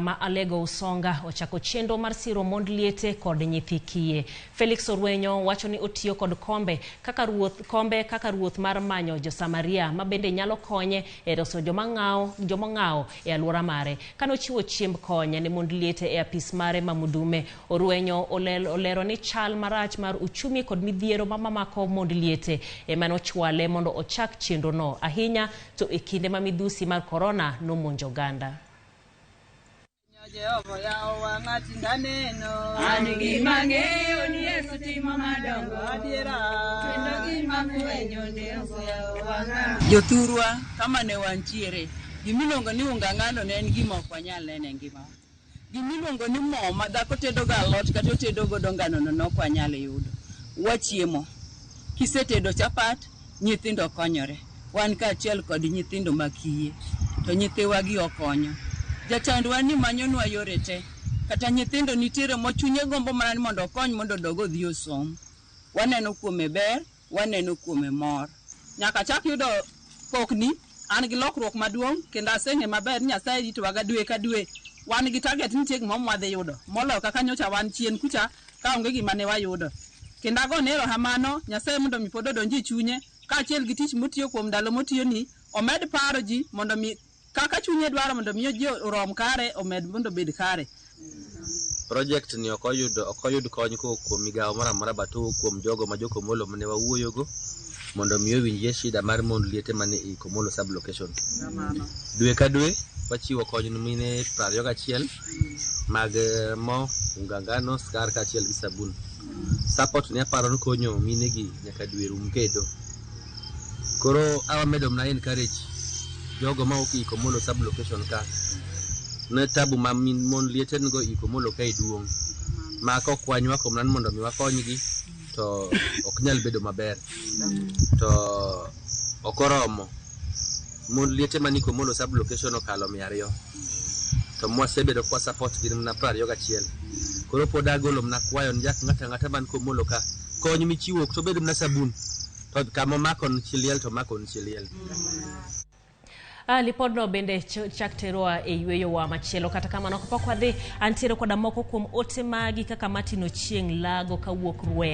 ma Alego Usonga ochako chenro mar siro mond liete kod nyithi kiye. Felix Orwenyo wacho ni otiyo kod kombe kaka ruoth, kombe kaka ruoth mar manyo jo-Samaria ma bende nyalo konye e reso joma ng'awo jomong'awo e alwora mare. Kane ochiwo chiemb kony ne mond liete e apis mare ma Mudume, Orwenyo olero ni chal marach mar uchumi kod midhiero ma mamako mond liete ema nochwale mondo ochak chenrono ahinya to e kinde ma midhusi mar korona nomonjo oganda. Jehova oyawo wang'a tinde aneno. An gima ang'eyo ni Yesu timo madongo. Adiera. Kendo gima fwenyo ni oseyawo wang'a. Jothurwa kama ne wantiere, gimiluongo ni unga ngano ne en gima ok wanyal neno e ngimawa. Gimiluongo ni mo ma dhako tedogo alot kata otedo godo ngano no ne ok wanyal yudo. Wachiemo. Kisetedo chapat, nyithindo konyore. Wan kaachiel kod nyithindo ma kiye. To nyithiwa gi okonyo. Jatendwa ni manyonwa yore te. Kata nyithindo nitiere mo chunye gombo mana ni mondo okony mondo odog odhi osom. Waneno kuome ber, waneno kuome mor. Nyaka chak yudo pokni, an gi lokruok maduong' kendo aseng'e maber ni Nyasaye ritowaga dwe ka dwe. Wan gi target ni nitie gimoro mwadhi yudo moloyo kaka nyocha wan chien kucha ka onge gima ne wayudo. Kendo agone erokamano Nyasaye mondo mi pod odonji e chunye kaachiel gi tich motiyo kuom ndalo motiyoni omed paro ji mondo mi kaka chunye dwaro mondo mi ji orom kare omed mondo obed kare. Project ni ok oyudo ok oyud kony kowuok kuom migawo moro amora but owuok kuom jogo ma jo-Komolo mane wawuoyogo mondo mi owinjie shida mar mond liete mane ei Komolo sub location. Dwe ka dwe wachiwo kony ne mine 21 mag mo, unga ngano, skar kaachiel gi sabun. Support ni aparo ni konyo mine gi nyaka dwe rum kendo. Koro awamedo mana encourage jogo ma ok ei Komolo sub location ka ne tabu ma mon liete nigo ei Komolo kae duong' ma kok wanywako mana ni mondo mi wakonygi to ok nyal bedo maber. To ok oromo. Mond liete mani Komolo sub location okalo 200. To mwasebedo kwa support gin mana 21. Koro pod agolo mana kwayo ni jak ng'ato ang'ata man Komolo ka kony michiwo ok to obed mana sabun to kama omako ni chi liel to omako ni chi liel. Lipodno bende chak terowa e yweyowa machielo. Kata kamano kapok wadhi, antiere koda moko kuom ote magi kaka Martin Ochieng' Lago kawuok Rwe.